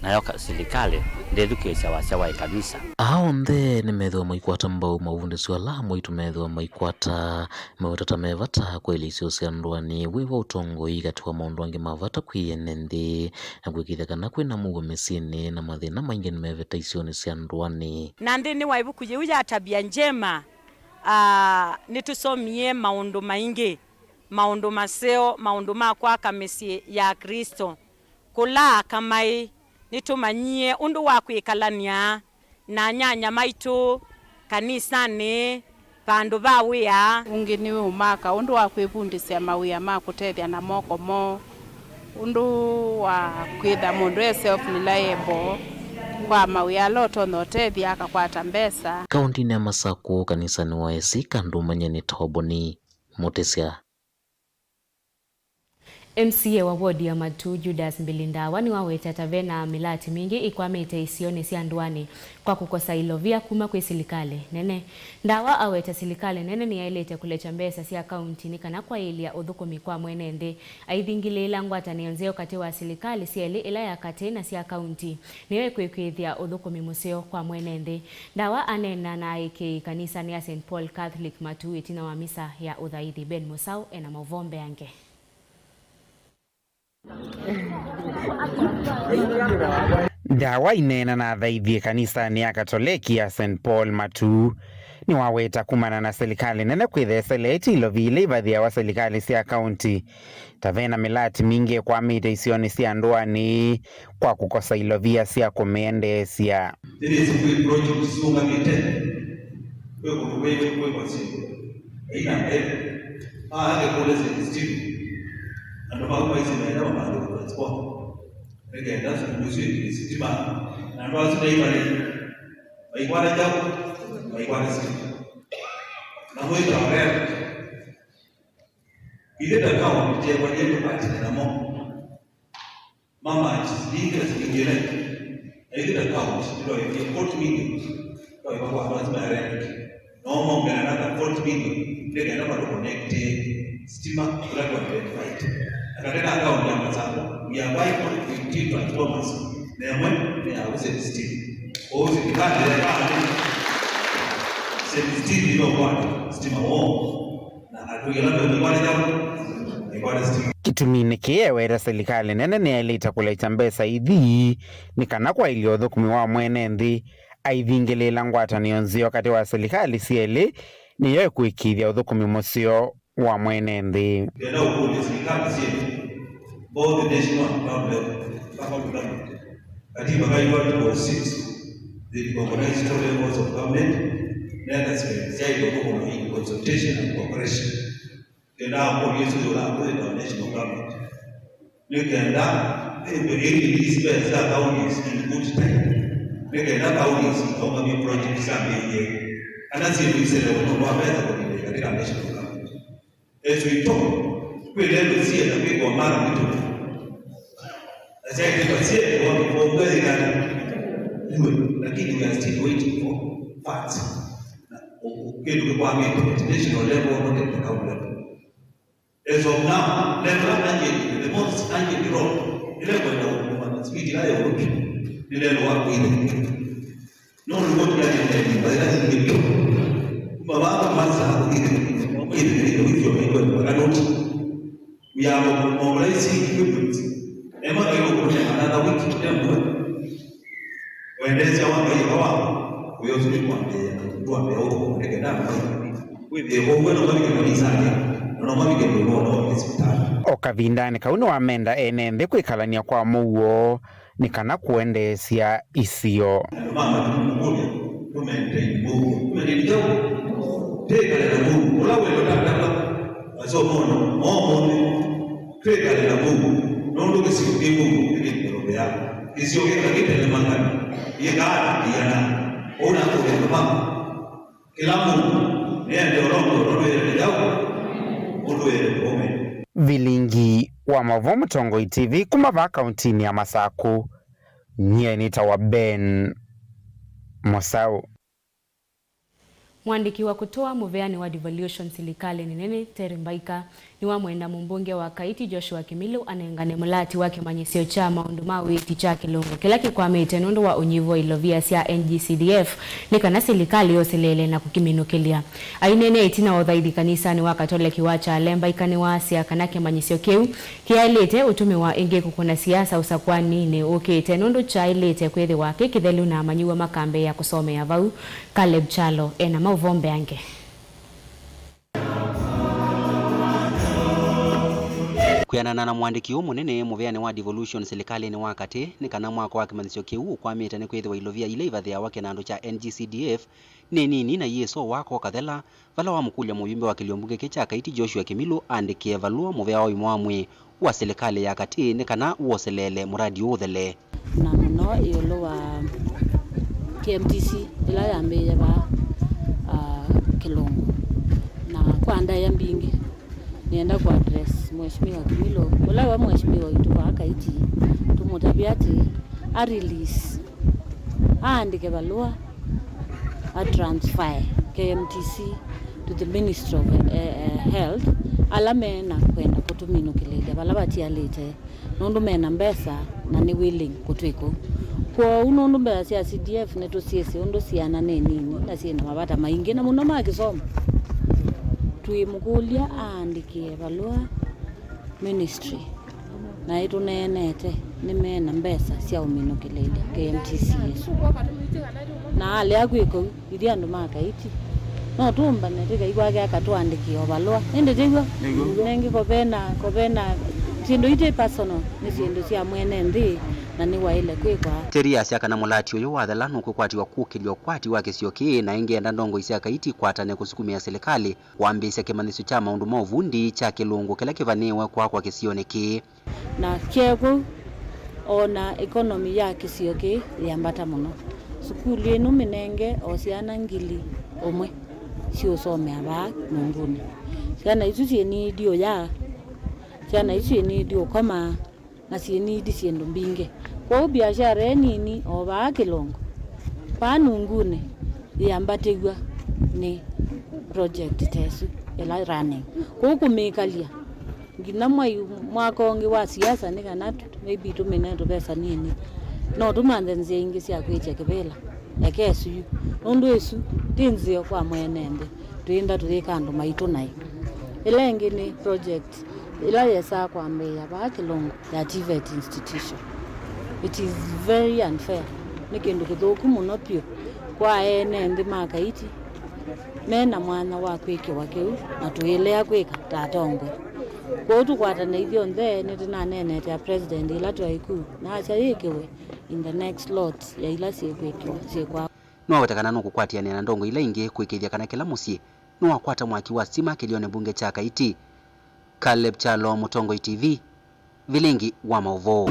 nayo ka-, silikalĩ ndĩthukĩĩsya wasya wa ĩkanisa. Aa onthe nĩmethĩwa maikwata mbau mavundĩsyo ala amwaitũ methĩwa maikwata. Maweta ta me vata kwa ilĩ isio sya ndũanĩ, wĩ wa ũtongoi katĩ wa maũndũ angĩ ma vata kwĩ ene nthĩ, na kũĩkĩĩthya kana kwĩna mũuo mĩsyĩnĩ na mathĩna maingĩ nĩmeveta isionĩ sya ndũanĩ. Na nthĩnĩ wa ĩvuku yĩu ya Tabia Njema, aa, nĩtũsomie maũndũ maingĩ, maũndũ maseo, maũndũ ma kwaka mĩsyĩ ya Aklĩsto. Kũla aka maĩ, nĩtũmanyie ũndũ wa kwĩkalany'a na anyanya maitũ kanisanĩ, vandũ va wĩa. Ũngĩ nĩ ũmaka ũndũ wa kwĩvundĩsya mawĩa ma kũtethya na moko moo, ũndũ wa kwĩtha mũndũ e self reliable kwa mawĩa ala ũtonya ũtethya akakwata mbesa. Kaũntĩnĩ ya Masakũ, kanisanĩ wa A C Kandũmany'e nĩ Toboni Mũtĩsya. M C A wa ward ya Matu, Judas Mbilindawa, nĩwaweta ta ve na mĩlatĩ mingĩ ĩkwamĩte isionĩ sya ndũanĩ kwa kũkosa ilovia kuma kwĩ silikalĩ nene. Ndawa aweta silikalĩ nene nĩyaĩlĩte kũlekya mbesa sya kaunti nĩ kana kwaĩlya ũthũkũmi kwa mwene nthĩ, aithingĩlĩĩla ngwatanĩo nzeo katĩ wa silikalĩ syelĩ, ĩla ya katĩ na sya kaunti, nĩyo ĩkwĩkĩĩthya ũthũkũmi mũseo kwa mwene nthĩ. Ndawa aneena na aĩkĩĩi kanisanĩ ya Saint Paul Catholic Matu ĩtina wa misa ya ũthaithi. Ben Mũsaũ ena maũvoo mbeange. Ndawa ineena na athaithi kanisanĩ ya Katoleki ya Saint Paul Matuu nĩwaweta kumana na silikalĩ nene kwĩthĩa ĩseleetye ilovi ila ivathĩawa silikalĩ sya kaunti, ta ve na mĩlati mingĩ ĩkwamĩte isionĩ sya ndũanĩ kwa kũkosa ilovia sya kũmĩendeesya. Nĩnĩsĩ kwĩ project siũngamĩte, kwĩ kũndũ kwĩ kwĩkwa syĩndũ aina mbee. Aa angĩkũlya syĩndũ still, andũ mau maisĩ menda mamanthe kũtransport. Nĩkenda sukulu isu ĩkĩe sitima, na andũ asu nĩmaivalĩ, maikwata kyaũ? Maikwata sitima. Na mwĩta orera. Ithe ta kaunti, tyekwanyie tũpatane namo. Mamatch, silingi na silingi ĩla. Na ithe ta kaunti, nĩtwaĩvie forty million. Twaĩva kwa andũ asu ma rent. No mongela another forty million, nĩkenda matũkonektie sitima ũla twa identified. Na katika account ya Masaku, we are buying only fifteen transformers, na ĩmwe nĩ ya Hussein Steel. Kwa Hussein Steel, seventeen ĩno kwata sitima woo. Na atũi ala meũkwata kyaũ? Mekwata sitima. Kĩtuminĩ kĩĩ eweta silikalĩ nene nĩyaĩlĩte kũlekya mbesa ithi nĩ kana kwaĩlya ũthũkũmi wa mwene nthĩ aivingĩlĩĩla ngwatanĩo nzeo katĩ wa silikalĩ syelĩ nĩyo ĩkũĩkĩĩthya ũthũkũmi mũseo wa mwene nthĩ. Ndenda ũkũlya silikalĩ syelĩ, both the national and town level, local government, katiba kaitũ article six, the recognized two levels of government, nenda syaĩlwe kũkomwa in consultation and cooperation. Kenda akũlya ĩsu yũla kwĩtwa national government. Nĩ kenda ĩndũ ĩngĩ these spells sya counties in good time. Nĩ kenda counties ikaũngamya project syambĩĩe. Kana syĩndũ iselewa nũndũ wa mbesa kũlindĩka katika national government. As we talk, kwĩ lelũ syĩenda kwĩkwa mara mĩtũkĩ. Na syaĩtĩka syĩkwa mĩkongo ĩkana. Lakini we are still waiting for facts. Na kĩndũ kĩkwamĩte at national level, not at the county level. As of now, level urgent, the most urgent road, ĩla ĩkwenda kũkũmana speed ĩla ya ũlũki, nĩ lelũ wa Kwĩthĩ. No nĩw'o tũlaĩte nyũmba ĩla yingĩ vyũ. Kuma vaa masaa kũthithĩka, Kwĩthĩ nĩ wĩthĩo nĩkwenda kanoti. We are mobilizing equipment. Ema kayo kũnenga another week, temwe. Wendeesya wa Ngai eka wako, wĩa ũsu nĩ kwambĩĩa, twambĩa ũthũkũma nĩ kenda andũ maitũ. Wĩthĩe kwoou na mavike kanisanĩ, na no mavike ndũlũonĩ wa sivitalĩ. O kavindanĩ kau nĩwamenda ene nthĩ kwĩkalany'a kwa mũuo nĩ kana kũendeesya isio. Andũ ma Matuu kũlya, tũmaintain mũuo. Tũmaintain kyaũ? Twĩkale na mũuo. Ũla wendo tatata, masomonĩ, moo monthe. Twĩkale na mũuo, nũndũ kĩsio kĩ mũuo nĩkĩkũlũvĩa. Kĩsio kĩka kĩtelemanga, yĩkaa na kĩana. Ũu nakũlya andũ maku. Kĩla mũndũ nĩende ũlongo ũndũ wĩene kyaũ, ũndũ wĩene kũme. Vilingi wa Maũvoo Mũtongoi T V kuma vaa kauntinĩ ya Masakũ, nyie nĩtawa Ben Mũsaũ. Mũandĩki wa kũtũa mũveanĩ wa devolution silikalĩnĩ nene, Terry Mbaika, nĩwamwenda mũmbunge wa Kaiti Joshua Kimilu anengane mũlati wa kĩmanyĩsyo kya maũndũ ma ũiiti kya kĩlungu kĩla kĩkwamĩte nũndũ wa ũnyivu wa ilovia sya N G C D F nĩ kana silikalĩ yoseleele na kũkĩminũkĩlya. Aineenea ĩtina wa ũthaithi kanisanĩ wa Katoleki wa Kyale, Mbaika nĩwaasya kana kĩmanyĩsyo kĩu kĩyaĩlĩte ũtũmĩwa ĩngĩ kũkũna siasa ũsakũaninĩ ũkĩte nũndũ kyaĩlĩte kwĩthĩwa kĩ kĩthelu na amanyĩw'a makambĩĩa kũsomea vau. Caleb Kyalo ena maũvoo mbeange. Kwĩanana na mũandĩki ũũ mũnene mũveanĩ wa devolution silikalĩnĩ wa katĩ, nĩ kana mwako wa kĩmanyĩsyo kĩu ũkwamĩte nĩ kwĩthĩwa ilovia ila ivathĩawa kĩnandũ kya N G C D F nĩ nini na yĩsowa ko kathela, vala wamũkũlya mũyumbe wa kĩlio mbunge kĩ kya Kaiti Joshua Kimilu aandĩkĩe valũa mũvea wa ũima wa mwĩĩ wa silikalĩ ya katĩ nĩ kana woseleele mũradi ũũ ũthele. Na mũno ĩũlũ wa K M T C ĩla yambĩĩe vaa, ah, kĩlungu. Na kwa ndaĩa mbingĩ, nĩenda kũ address Mheshimiwa Kimilu, ũla we Mheshimiwa witũ vaa Kaiti, tũmũtavye atĩ a release, aandĩke valũa, a transfer K M T C to the Ministry of, eh, eh, Health, ala me na kwenda kũtũminũkĩlĩlya vala vatialĩte. Nũndũ mena mbesa na nĩ willing kũtwĩka ũu. Kwoou nũndũ mbesa sya C D F nĩtũsyĩsĩ ũndũ siana nĩ nini na syĩ na mavata maingĩ, na mũno ma kĩsomo, twĩmũkũlya aandĩkĩe valũa ministry, na ĩtũneenete Nĩmeena mbesa sya ũminũkĩlĩĩlya K M T C ĩsu. Na alea kwĩka ũu, ithyĩ andũ ma Kaiti no tũmbane tũikaĩ kwake akatũandĩkĩe o valũa. Ĩndĩ tĩw'o. Nĩw'o. Nengĩ kovena, kovena, syĩndũ iti personal, nĩ syĩndũ sya mwene nthĩ, na nĩwaĩle kwĩkwa. Terry asya kana mũlati ũyũ wathela nũkũkwatiwa kũkĩlya ũkwati wa kĩsio kĩĩ, na ĩngĩ enda ndongoi sya Kaiti ikwatane kũsukumĩa silikalĩ kwambĩĩsya kĩmanyĩsyo kya maũndũ ma ũvundi kya kĩlungu kĩla kĩvanĩĩwe kwakwa kĩsionĩ kĩĩ. Na kyekw'ũ, o na economy ya kĩsio kĩĩ yĩambata mũno. Sukulu ĩno mĩnenge o syana ngili ũmwe siũsomea vaa Nungunĩ. Syana isu syĩ nĩĩdi ũya, syana isu syĩ nĩĩdi ũkoma, na syĩ nĩĩdi syĩndũ mbingĩ. Kwoou biashara ĩ nini o vaa Kĩlungu, vaa Nungunĩ, yĩambatĩw'a nĩ project ta ĩsu ĩla running. Kwoou kũmĩkalya nginya mwai, mwaka ũngĩ wa siasa, nĩ kana tu-, maybe tũmĩne tũvesa nini, no tũmanthe nzĩa ingĩ sya kwĩtya kĩvĩla. Eka ĩsu yu, nũndũ ĩsu ti nzeo kwa mwene nthĩ, twĩenda tũyĩka andũ maitũ naĩ. Ĩla ĩngĩ nĩ project ĩla yesaa kwambĩĩa vaa Kĩlungu ya TVET institution. It is very unfair. Nĩ kĩndũ kĩthũku mũno vyũ kwa ene nthĩ ma Kaiti me na mwanya wa kwĩkĩwa kĩu, na tũilea kwĩka ta atongoi. Kwoou tũkwatane ithyonthe, nĩtũnaneenete a president ĩla twaĩ ku, na asya yĩkĩwe in the next lot ya ila syĩkwĩkĩwa, syĩkwa. Nĩwaweta kana nũkũkwatĩanĩa na ndongoi ila ingĩ kũĩkĩĩthya kana kĩla mũsyĩ nĩwakwata mwaki wa sitima kĩlĩonĩ mbunge kya Kaiti. Caleb Kyalo, Mũtongoi T V, vilingi wa maũvoo.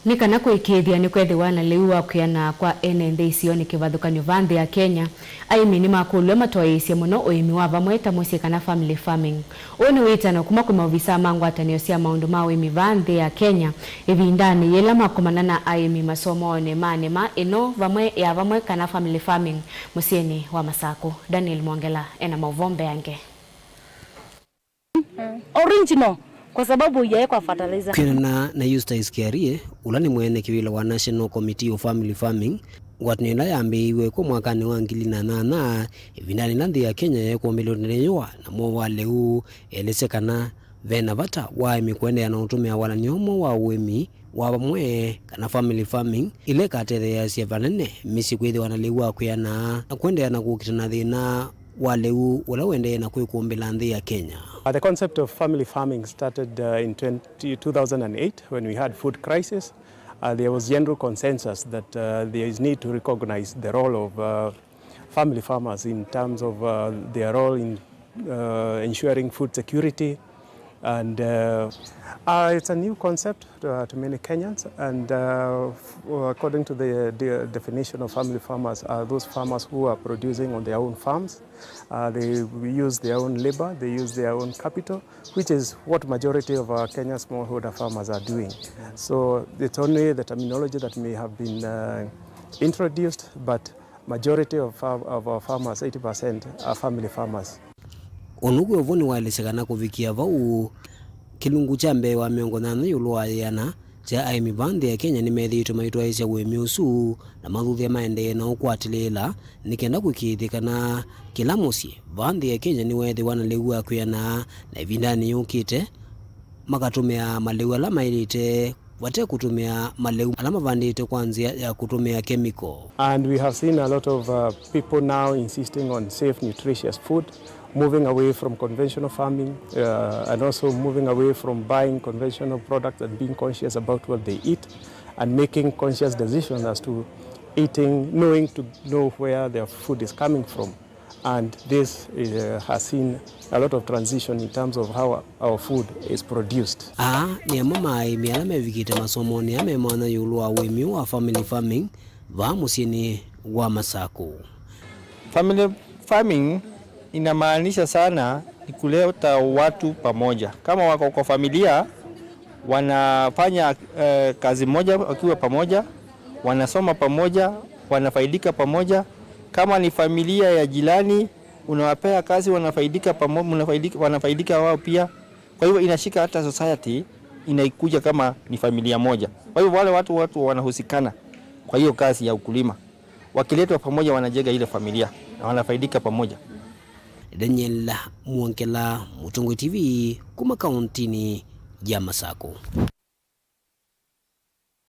Nĩ kana kũĩkĩĩthya nĩkwethĩwa na lĩu wa kwĩana kwa ene nthĩ isionĩ kĩvathũkany'o vaa nthĩ ya Kenya, aĩmi nĩmakũlw'a matwaĩĩsye mũno ũĩmi wa vamwe ta mũsyĩ kana family farming. Ũũ nĩ wĩtano kuma kwĩ maovisaa ma ngwatanĩo sya maũndũ ma ũĩmi vaa nthĩ ya Kenya, ĩvindanĩ yĩla makomana na aĩmi masomoonĩ ma nĩma ĩno vamwe ya vamwe kana family farming mũsyĩnĩ wa Masakũ. Daniel Mwongela ena maũvoo mbeange. Original, kwa sababu haijaekwa fertilizer. Kwĩanana na Eustace Kiarie, ũla nĩ mwene kĩvĩla wa National Committee of Family Farming, ngwatanĩo ĩla yambĩĩiw'e kwa mwakanĩ wa ngili na nyanya, ĩvindanĩ ĩla nthĩ ya Kenya yaĩ kũmbĩlĩlwa nĩ yũa na mwoo wa lĩu, elesya kana ve na vata wa aĩmi kũendeea na ũtũmĩa walany'o ũmwe wa ũĩmi wa vamwe, kana family farming, ĩla ĩkatetheeasya vanene mĩsyĩ kwĩthĩwa na lĩu wa kwĩana na kũendeea na kũkita na thĩna wa lĩu ũla ũendee na kwĩkũmbĩla nthĩ ya Kenya. Uh, the concept of family farming started, uh, in twenty, two thousand and eight when we had food crisis. Uh, there was general consensus that, uh, there is need to recognize the role of, uh, family farmers in terms of, uh, their role in, uh, ensuring food security. And, uh, uh, it's a new concept, uh, to many Kenyans. And, uh, f-, according to the, the definition of family farmers, are those farmers who are producing on their own farms. Uh, they use their own labor, they use their own capital, which is what majority of our Kenya smallholder farmers are doing. So it's only the terminology that may have been, uh, introduced, but majority of, far-, of our farmers, eighty percent, are family farmers. Ũnũkw'o ũvũ nĩwaelesya kana kũvikĩa vau, kĩlungu kya mbee wa mĩongo nyanya ĩũlũ wa ĩana kya aĩmi vaa nthĩ ya Kenya nĩmethĩĩtwe maitwaĩĩsya ũĩmi ũsu, na mathuthya maendee na ũkwatĩlĩĩla nĩ kenda kũĩkĩĩthya kana kĩla mũsyĩ vaa nthĩ ya Kenya nĩweethĩwa na lĩu wa kwĩana, na ĩvindanĩ yũkĩte makatũmĩaa malĩu ala maĩlĩte vate kũtũmĩa malĩu ala mavandĩtwe kwa nzĩa ya kũtũmĩa kemiko. And we have seen a lot of, uh, people now insisting on safe, nutritious food, moving away from conventional farming, uh, and also moving away from buying conventional products and being conscious about what they eat and making conscious decisions as to eating, knowing to know where their food is coming from. And this, uh, has seen a lot of transition in terms of how our food is produced. Aa nĩ amwe ma aĩmi ala mevikĩte masomonĩ aa me mwanya ĩũlũ wa ũĩmi wa family farming vaa mũsyĩnĩ wa Masakũ. Family farming inamaanisha sana ni kuleta watu pamoja. Kama wako kwa familia, wanafanya, eh, kazi moja wakiwa pamoja, wanasoma pamoja, wanafaidika pamoja. Kama ni familia ya jirani, unawapea kazi, wanafaidika pamo-, mnafaidika, wanafaidika wao pia. Kwa hivyo inashika hata society, inaikuja kama ni familia moja. Kwa hivyo wale watu, watu wanahusikana kwa hiyo kazi ya ukulima. Wakiletwa pamoja, wanajenga ile familia na wanafaidika pamoja. Daniel Mwongela, Mũtongoi T V, kuma kauntinĩ ya Masakũ.